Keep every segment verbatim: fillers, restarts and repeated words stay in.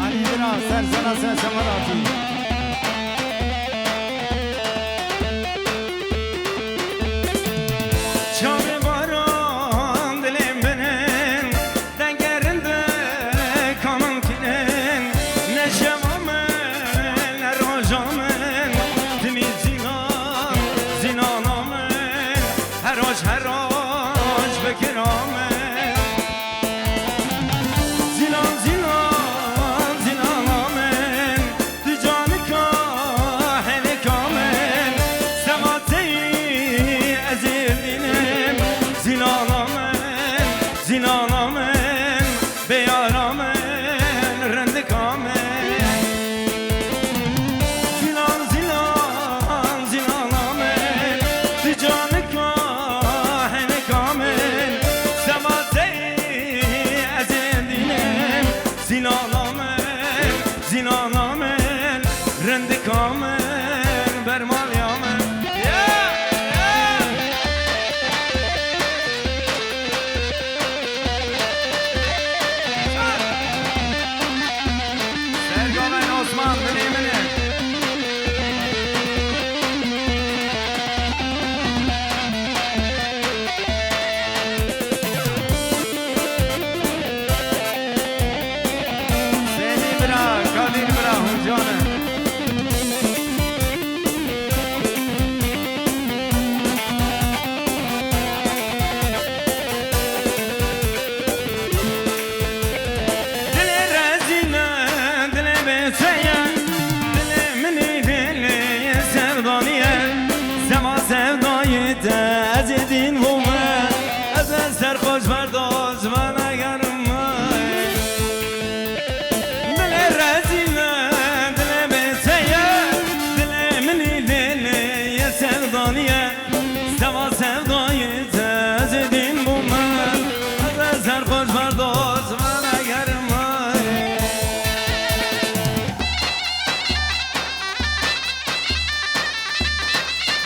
Alî bira, ser zana ser semeratî. Çavê baran dilê min in, dengê rindik a min tînin, ne şeva min, ne roja min, dimî zîlan, zîlana min, her roj, her roj fikira min. Zîlan, zîlan, zîlana min, tu canika henika min, sema teyî ez ê dînim. Zîlana min, zîlana min, bêyara min, rindika min. Zîlan, zîlan, zîlana min, tu canika henika min, sema teyî ez ê dînim. Zîlana min, zîlana min, rindika min, bermaliya min. Yeah, yeah. Sergavên Osman, binê min e. Seyîd bira, Kadir bira, hûn can in. Dilê rezîl e, dilê bêçe ye, dilê min î lê lê ye, sevdanî ye. Sema sevdayê te ez ê dîn bûme, ez ê serxweş berdoz venegerim. Dilê rezîl e, dilê bêçe ye, dilê min î lê lê ye, sevdanî ye. Sema sevdayê te ez ê dîn bûme, ez ê serxweş berdoz venegerim.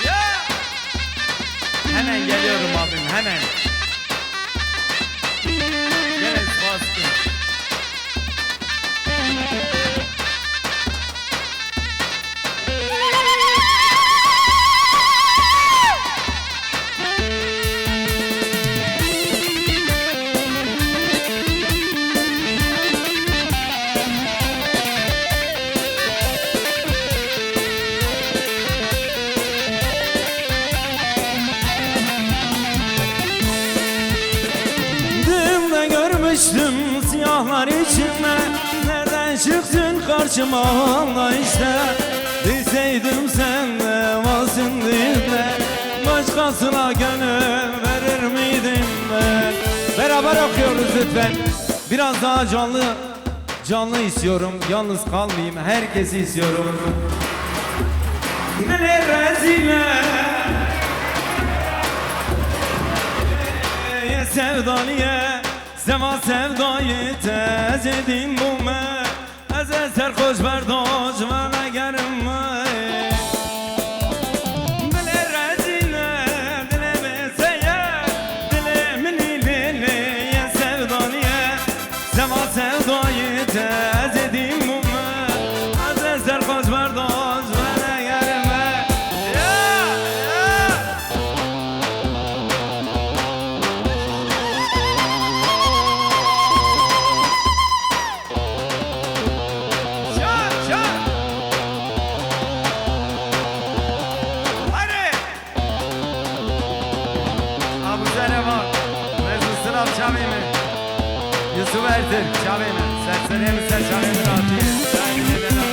Ya! Hemen geliyorum abim, hemen. Gel, spas. Dün de görmüştüm siyahlar içinde, nereden çıktın karşıma, Allah işte. Bilseydim sen de varsın diye, başkasına gönül verir miydim ben? Beraber okuyoruz lütfen. Biraz daha canlı, canlı istiyorum. Yalnız kalmayayım. Herkesi istiyorum. Dilê rezîl e, ye sevdanî ye. Sema sevdayê te ez ê dîn bûme, ez ê serxweş berdoz venegerim. Dilê rezîl e, dilê bêçe ye, dilê min î lê lê ye, sevdanî ye. Sema sevdayê te ez ê dîn bûme, ez ê serxweş berdoz venegerim. Ya, ya. Şar, şar. Hadi. Abu Zereva, Resul Sınav çavê me. Yusuf Ertir, çavê me. Serserê min ser çavê min hatiye. Serserê min.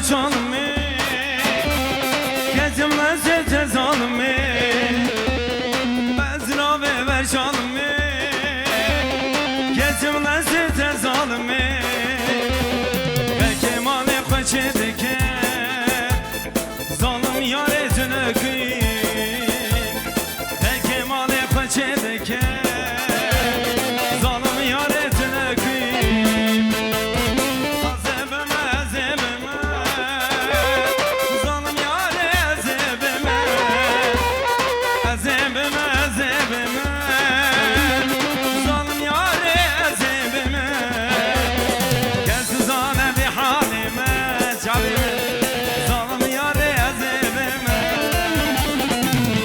Şalmê, kesim lezete zalmê, ez navê ver şalmê, kesim lezete zalmê, belkê malê xwe çê dike, zalim yarê tunekî. Belkê malê xwe çê dike, zalim yarê tunekî. Ez ê bime, ez ê bime, zalim yarê ez ê bime. Ez ê bime, ez ê bime, zalim yarê ez ê bime. Kes zane vî halê me, çavê me. Zalim yarê ez ê bime.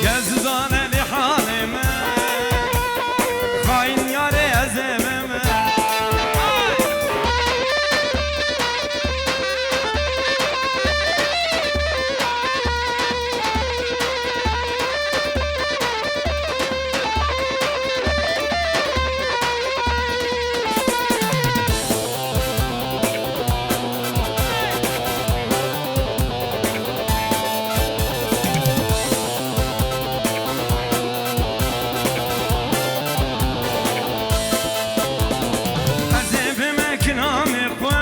Kes zane vî halê me. Xain yarê ez ê bime. Ez ê bime kilamê xwe,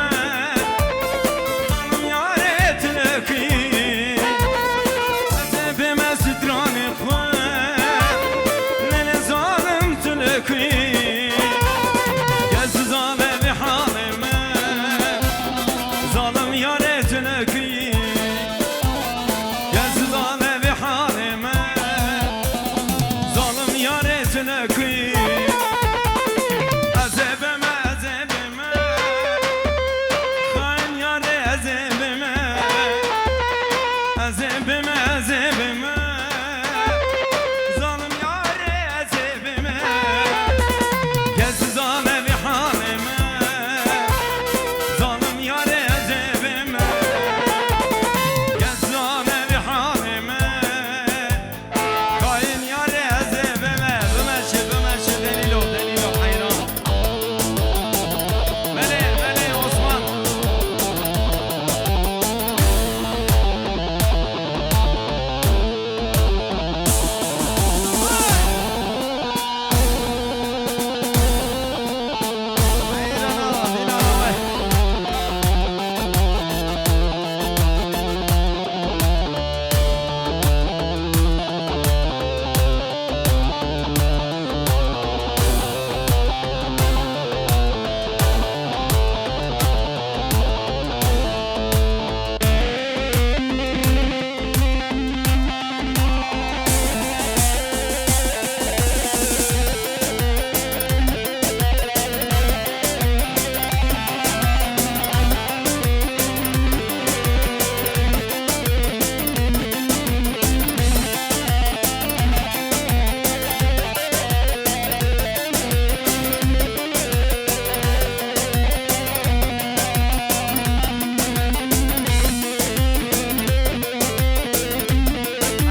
zalim yarê tunekî. Ez ê bime stranê xwe, lêlê zalim tunekî. Kes zane vî halê me, zalim yarê tunekî. Kes zane vî halê me, zalim yarê tunekî. Ez ê bime, ez ê bime, xain yarê ez ê bime. Ez ê bime, ez ê bime, zalim yarê ez ê bime. Kes zane vî halê me, zalim yarê ez ê bime. Kes zane vî halê me, xain yarê ez ê bime. Bimeşe, bimeşe delîlo, delîlo heyran. Belê, belê Osman.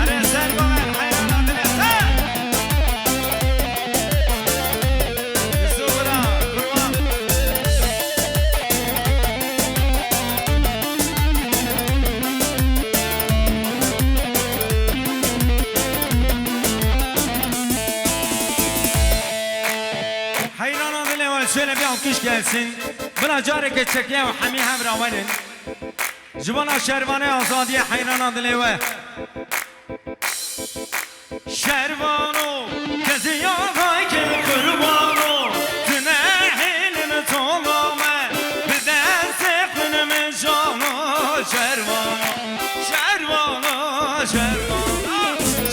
Erê ser bavên heyrana dilê ser. Yusuf bira, kurban. Heyrana dilê we şöyle bir alkış gelsin. Bira careke çekeye ve hemî hemra werin. Ji bona şervanê azadiyê heyrana dilê we. Şervano, kezî ya xakê qurbano, tu ne hêlin tola me, bi destê xwin min jano. Şervano, şervano, şervano,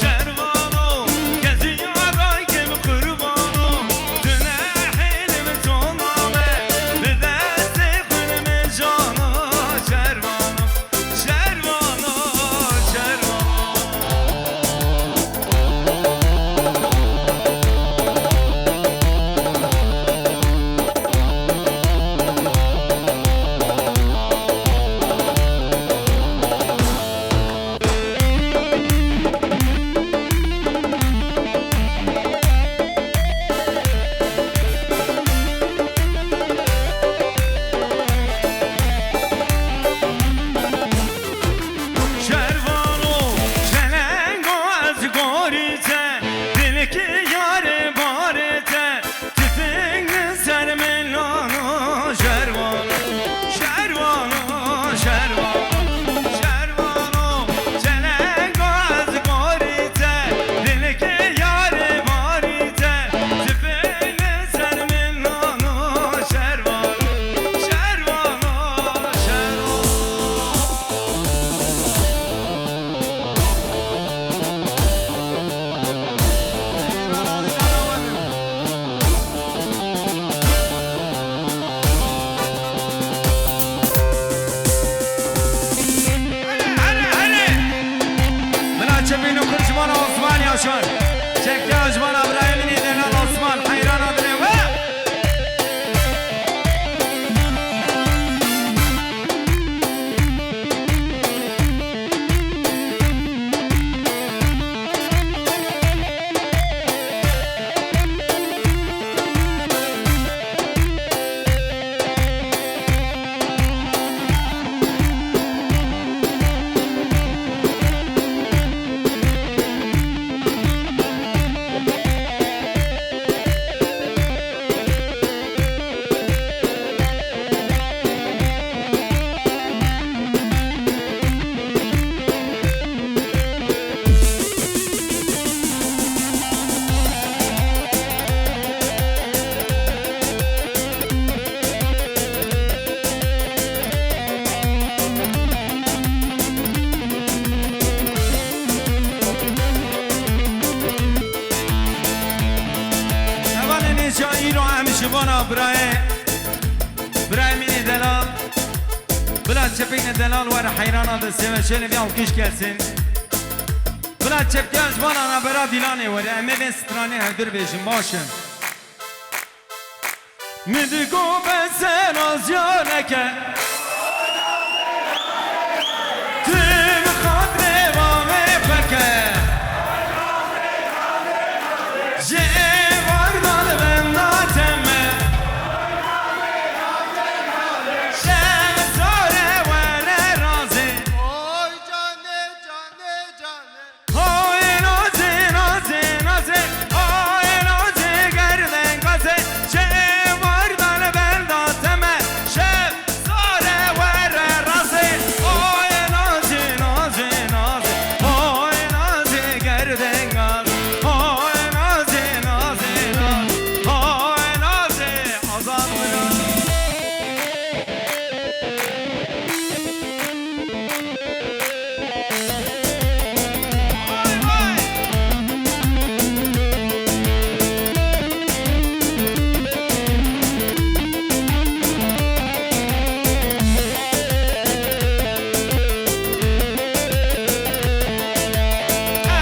şervano, kezî ya xakê qurbano, tu ne hêlin tola me, bi destê xwin min jano. Şervano, şervano, şervano. Ya îro em ji vana birayê, birayê min ê delal, bila çepêkine delal were heyrana destê me, şöyle bir alkış gelsin. Bila çepkiya ji vana nabera Dîlanê were, em ê vê stranê hevdûr bêjin, baş e. Min digo bese naziya neke. Tim xatirê bavê xwe ke. Ji êvardan benda teme. Şev sare were razê. Oy canê, canê, canê. Hay nazê, nazê, nazê, hay nazê gerdengazê, şev wardan benda teme, şev sare were razê. Hay nazê, nazê, nazê, hay nazê gerdengazê, hay nazê, nazê, nazê, hay nazê azad bira.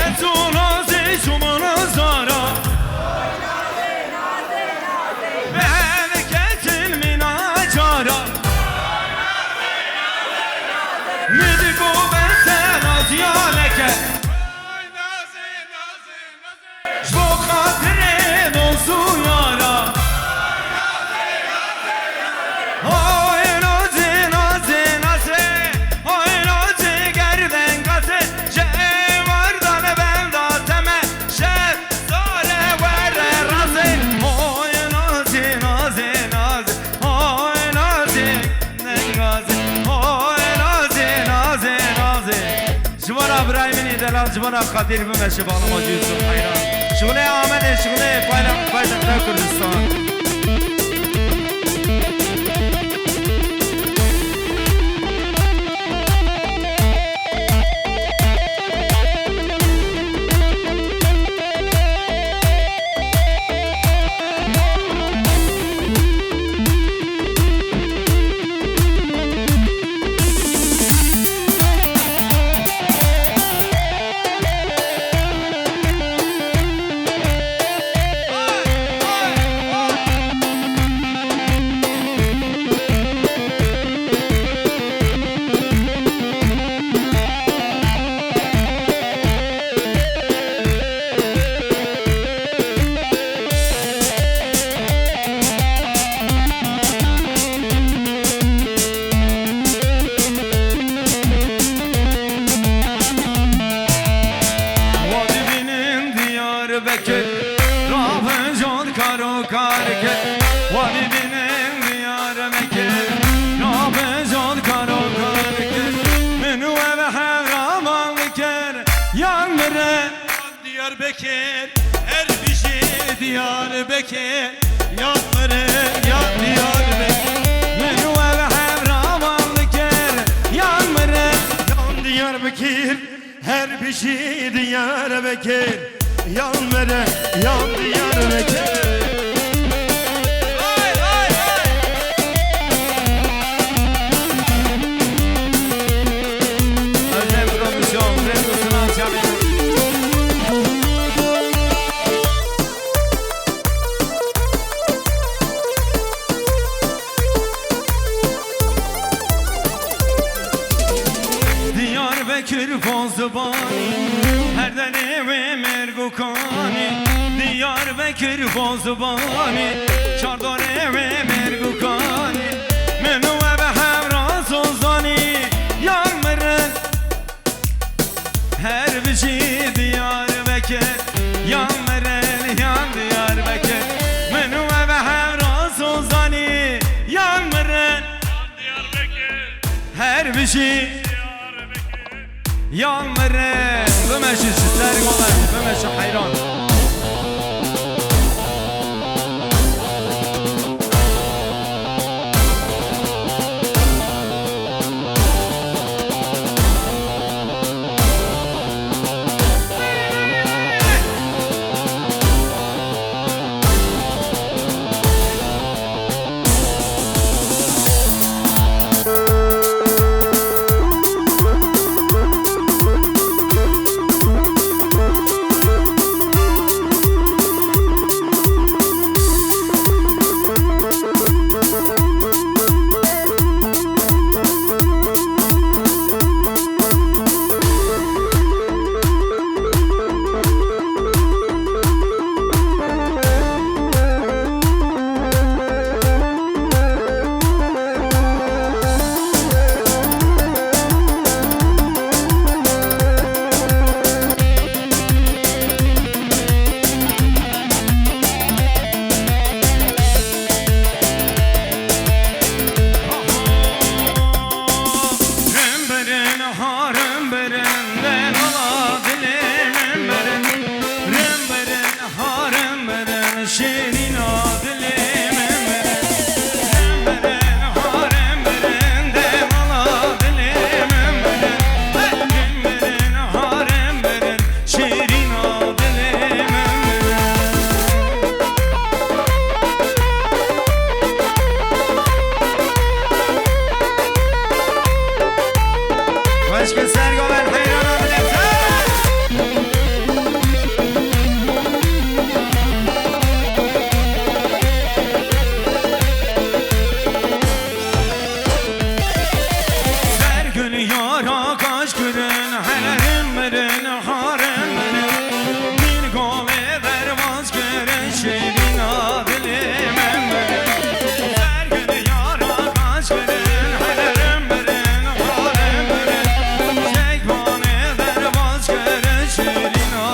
Ez û nazê ji min zara. Bi ev ketin mîna cara. Min digo bese naziya neke. Ji bo xatirê dost û yara. Hay nazê, nazê, nazê, hay nazê gerdengazê, ji êvardan benda teme, şev sare were razê. Hay nazê, nazê, nazê, hay nazê gerdengazê, hay nazê, nazê, nazê. Ji bo ra birayê min ê delal, ji bo ra Xedîr bimeşe, balım Hacı Yusuf Heyran. Şixulê Amedê, şixulê payla-, paytexta Kurdistan. Wa dibînin Diyarbekir, rabe can kar û kar kir. Wa dibînin Diyarbekir, rabe can kar û kar kir. Min û ev hevraman dikir, yan mire. Diyarbekir, her bijî Diyarbekir, yan mire, yan Diyarbekir. Min û ev hevraman dikir, yan mire. Yan Diyarbekir, her bijî Diyarbekir, yan mire, yan Diyarbekir. Ay, ay, ay. Özel prodüksiyon, Remzi Sınav Çabi. Diyarbekir Bozbanî, her derê wê mêrg û kanî. Diyarbekir Bozbanî, çardorê wê mêrg û kanî. Min û ev hevra zozanî, yan mirin. Her bijî Diyarbekir, yan mirin, yan Diyarbekir. Min û ev hevra zozanî, yan mirin. Her bijî, yan mirin. Bimeşin ji ser golan, bimeşin heyran. Şêrîna dilê min mirin, mirin, harim mirin, devana dilê min mirin, mirin, harim mirin, şêrîna dilê min mirin. Xweşke ser govên heyrana dilê te. Sergün yara kaş gülün, helerim mirin, harim mirin. Min gole vervaz gülün, şirina dilim mirin. Sergün yara kaş gülün, helerim mirin, harim mirin. Şekvane vervaz gülün, şirina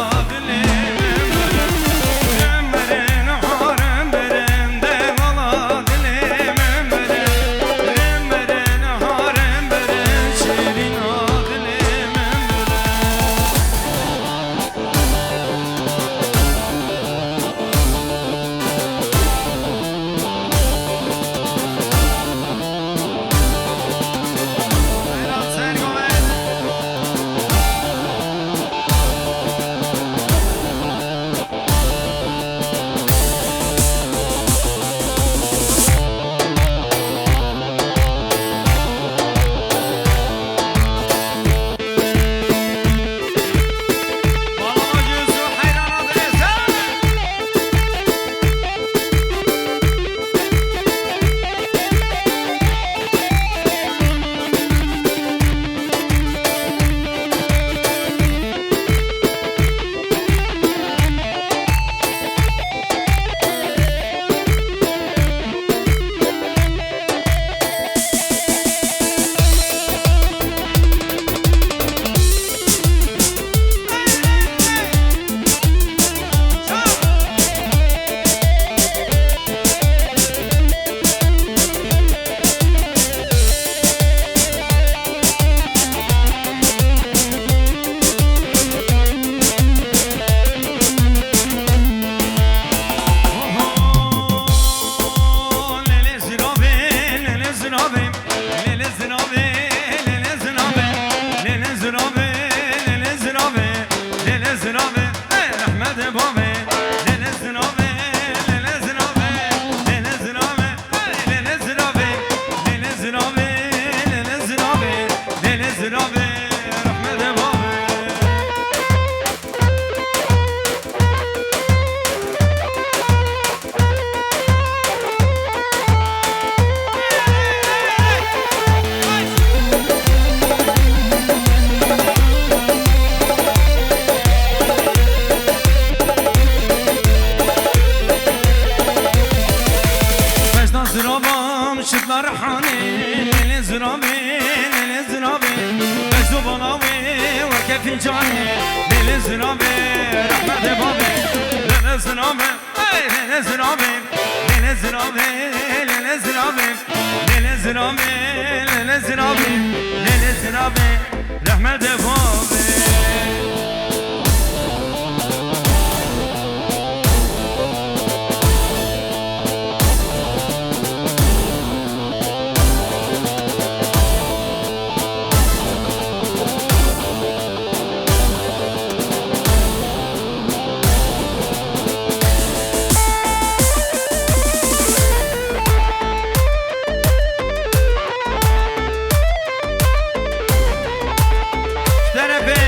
Beştan zirabam şitlar hanê, lêlê zirabê, lêlê zirabê. Beşto bala wê weke fincanê, lêlê zirabê, rehmetê babê, lêlê zirabê. Ey lele zirabê, lele zirabê, lele zirabê, lele zirabê, lele zirabê, lele zirabê, rehmetê babê. Şerefê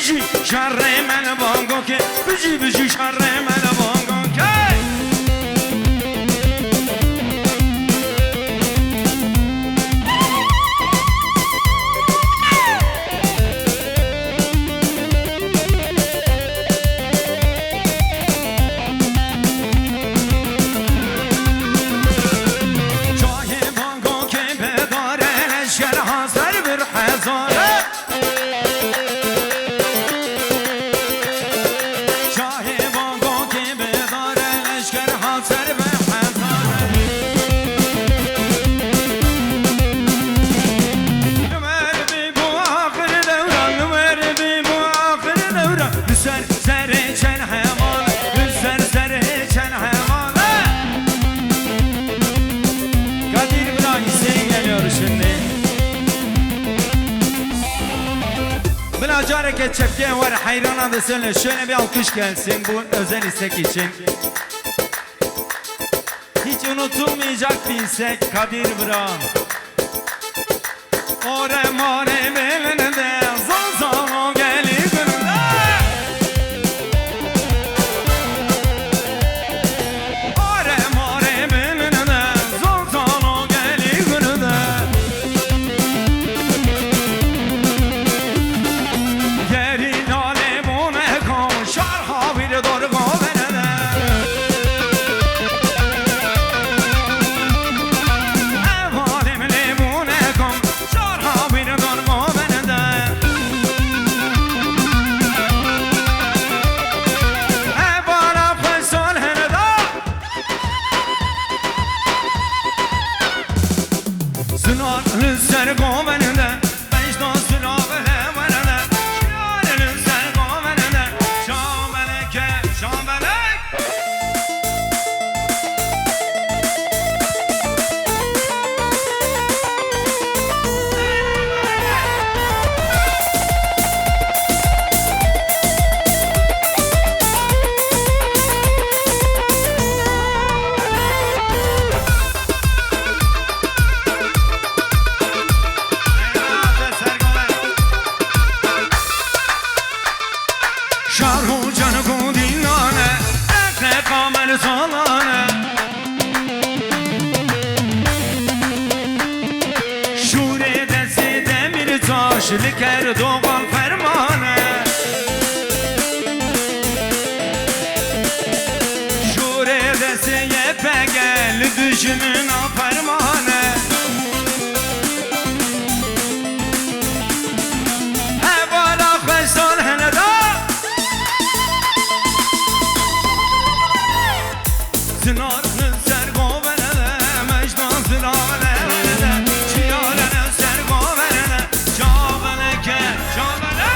Bijî şerê me li Bangokê, bijî, bijî şerê me li Bangokê. Çayê Bangokê bedare, leşker hazir bir hezare. Şahê Bangokê bedare, leşker hat ser ve hezare. Numer bi bu axir dewra, numer bi bu axir dewra. Li ser serê çend heval, li ser serê çend heval. Kadir Bira, Hüseyin geliyor şimdi. Bila careke çepkeyên we re heyrana desin, şöyle bir alkış gelsin bu özel istek için. Hiç unutulmayacak bir istek, Kadir Bira. Ore more belinde, zazano gelî gurinde. Are mare benine, zozano gelî guride. Gerî nale bone kam, şar havîr dor goverine. Ev alem lê bone kam, şar havîr dor goverine. Ev ala xwe sal heneda. Zinar li ser govende, mecda zinar li were de, şiyar li ser govende, şabeleke, şabelek. Şar hocan godînane, efe kamel salane. Şûrê destê demir taş li ker dogan fermane. Şûrê destê Y P G li dijmina fermane. Hevala xwe sal hene da. Zinar li ser govene de, mecdan zinar li were de, çiyare li ser govene de, çavene ke, çavene.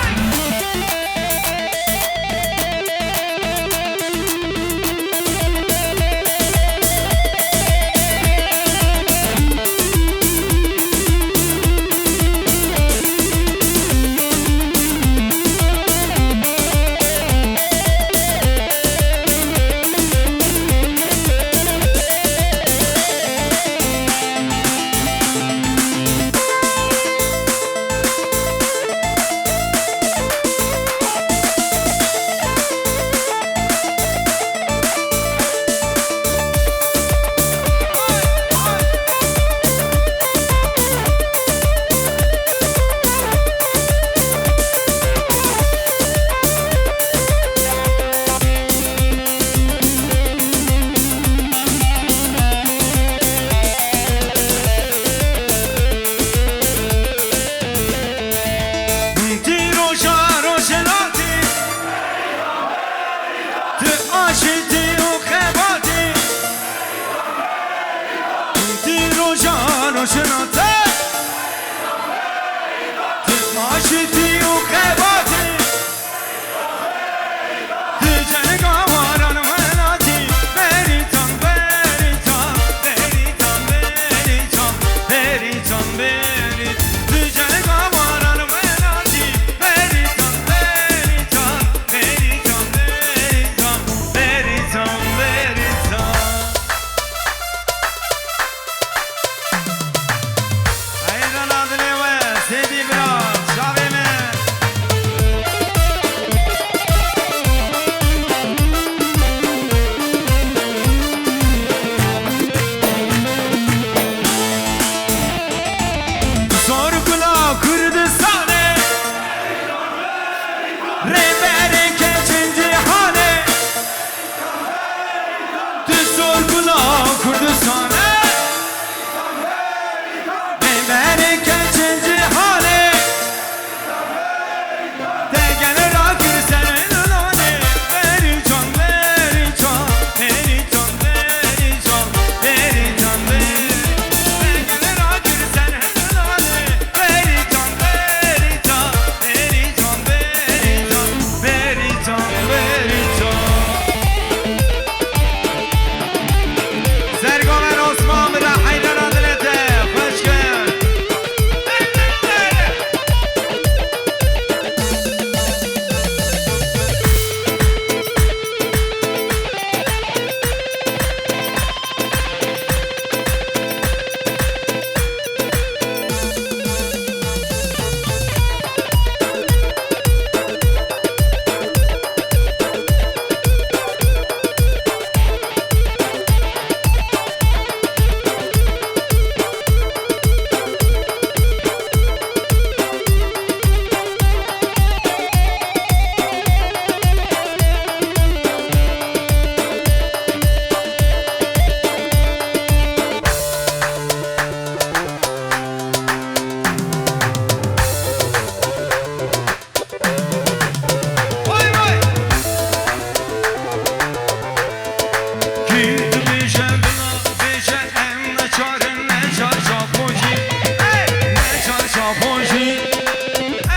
Apojî,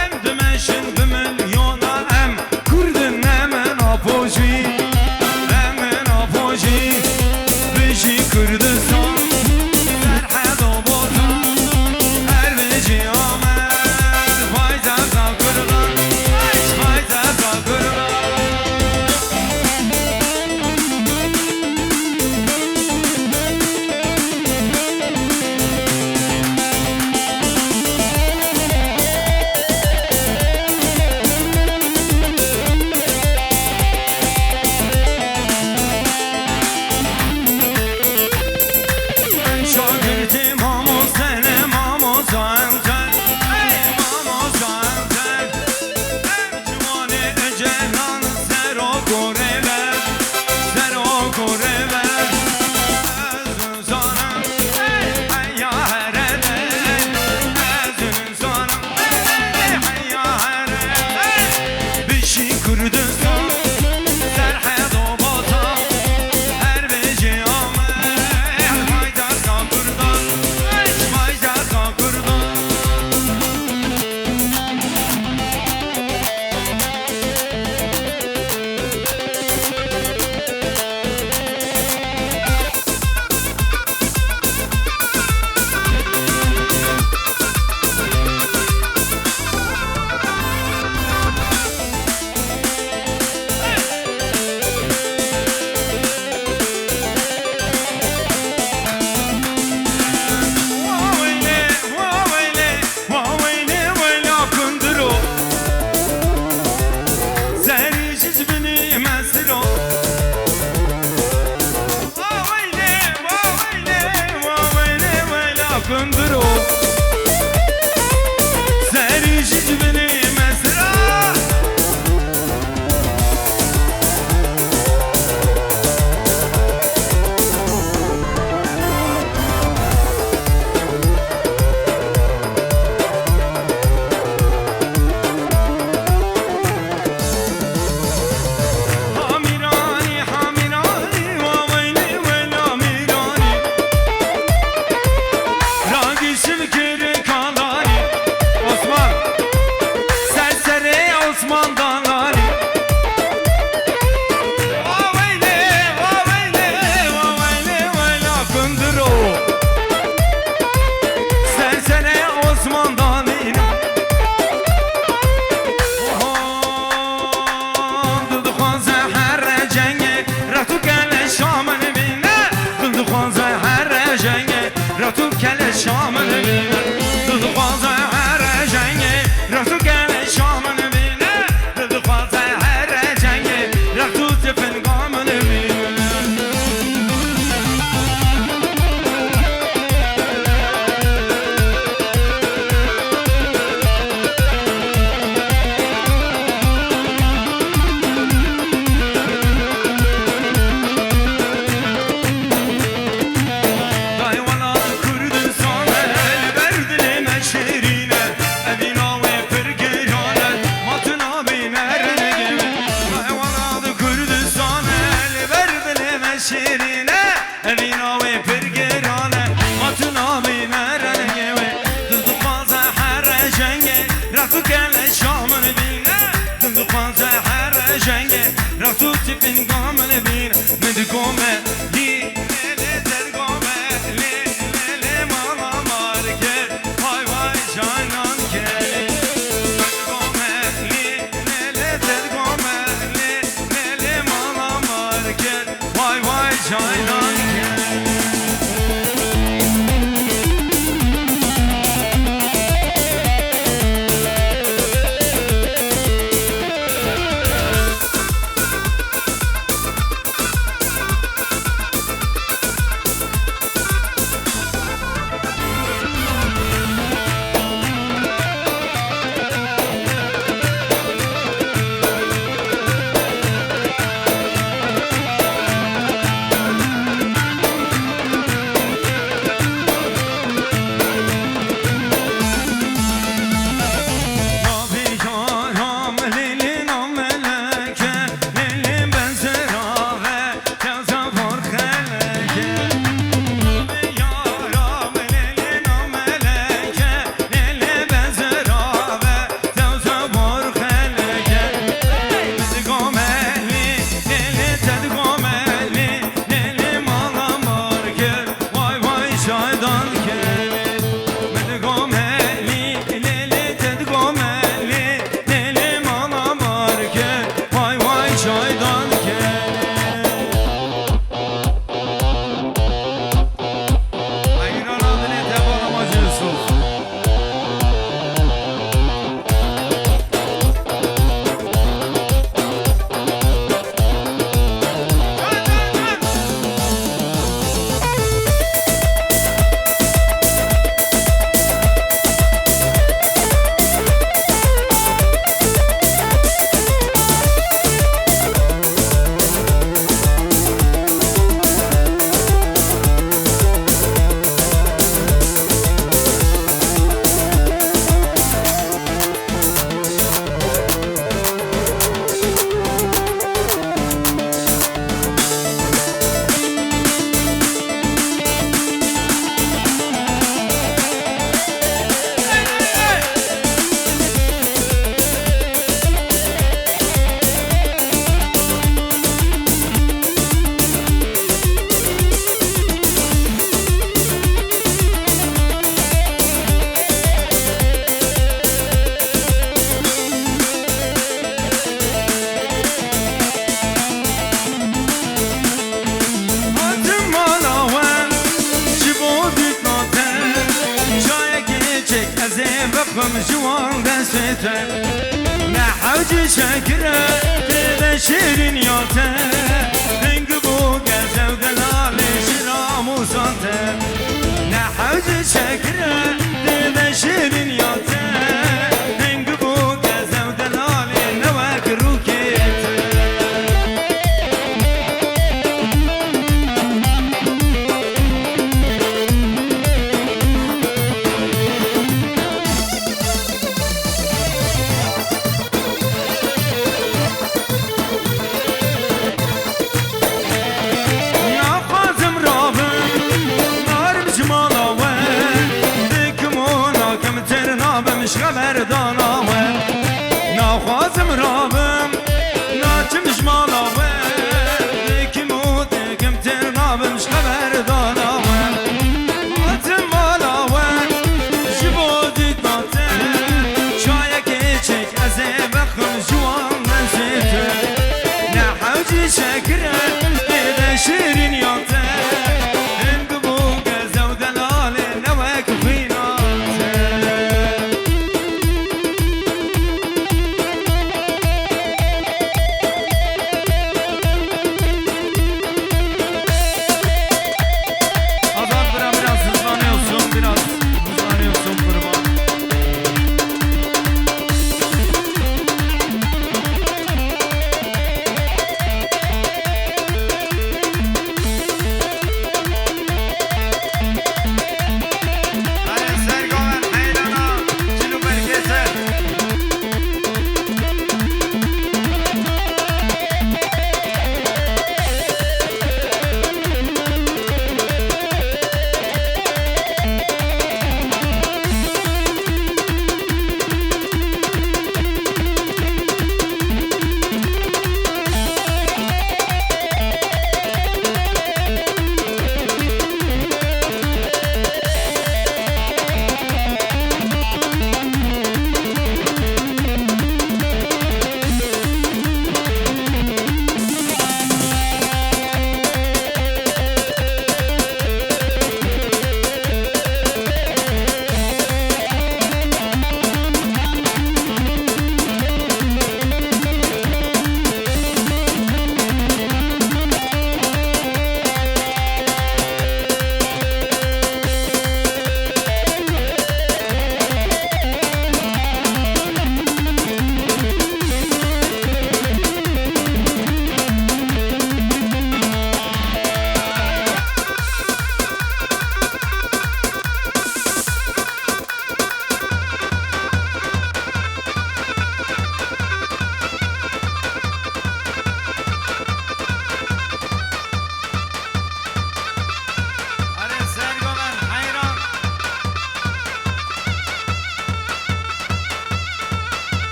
em dimeşin bi milyona, em Kurdin, em in Apojî, em in Apojî, bijî Kurdistan, Serhedo Botan, her bijî Amed, Fayzeza Kurgan, Fayzeza Kurgan. Xim ji wan destê te, ne hewcî şekire, tê de şêrîn ya te. Hing bû gezew delalê ji ramûsan te. Ne hewcî şekire, tê de şêrîn ya te. Hing bû gezew delalê ne wek rûkê te. Naxwazim rabim, narim ji mala we. Dikim û nakim, têr nabim ji xeberdana we. Naxwazim rabim, naçim ji mala we. Dikim û dikim, têr nabim ji xeberdana we. Hatim mala we, ji bo dîtina te. Çayekê çêk, ez ê vexim ji wan destê te. Ne hewcî şekire, tê de şêrîn ya te.